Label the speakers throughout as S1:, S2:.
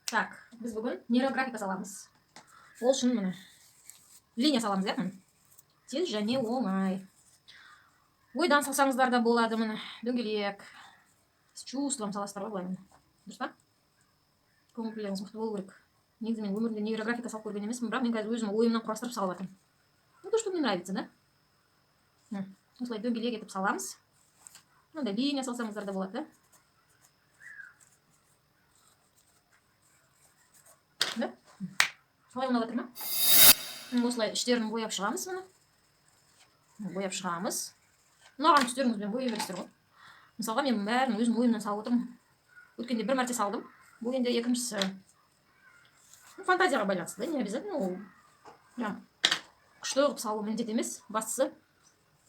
S1: Так, біз бүгін нейрографика саламыз. Ол үшін, міне, линия саламыз, иә, міне. Тез және оңай. Ойдан салсаңыздар да болады, міне, дөңгелек. С чувством саласыздар ғой былай, міне. Дұрыс па? Көңіл күйлеріңіз мықты болу керек. Негізі мен өмірімде нейрографика салып көрген емеспін, бірақ мен қазір өзім ойымнан құрастырып салып жатырмын. Ну, то, что мне нравится, да? Осылай дөңгелек етіп саламыз. Мынандай линия салсаңыздар да болады, да? Да? Қалай, ұнап жатыр ма? Осылай іштерін бояп шығамыз, міне. Бояп шығамыз. Ұнаған түстеріңізбен бояй бересіздер ғой. Мысалға, мен бәрін өзім ойымнан салып отырмын. Өткенде бір мәрте салдым. Бұл енді екіншісі. Ну, фантазияға байланысты, да, не обязательно ол прям күшті қылып салу міндет емес. Бастысы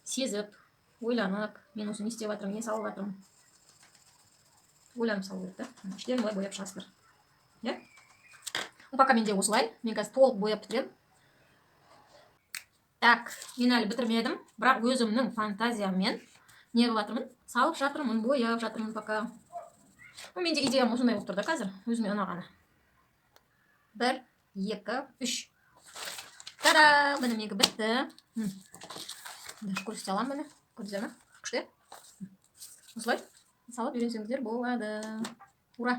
S1: сезіп, ойланып, мен осы не істеп жатырмын, не салып жатырмын. Ойланып салу керек, та. Іштерін былай бояп шығасыздар. Иә? Ну, пока менде осылай. Мен қазір толық бояп бітіремін. Так, мен әлі бітірмедім, бірақ өзімнің фантазияммен не қылып жатырмын? Салып жатырмын, бояп жатырмын пока. Ну, менде идеям осындай болып тұр да қазір, өзіме ұнағаны. Бір, екі, үш. Та-да! Міне, менікі бітті. Даже көрсете аламын, міне. Көрдіңіздер ме? Күшті, иә? Осылай салып үйренсеңіздер болады. Ура!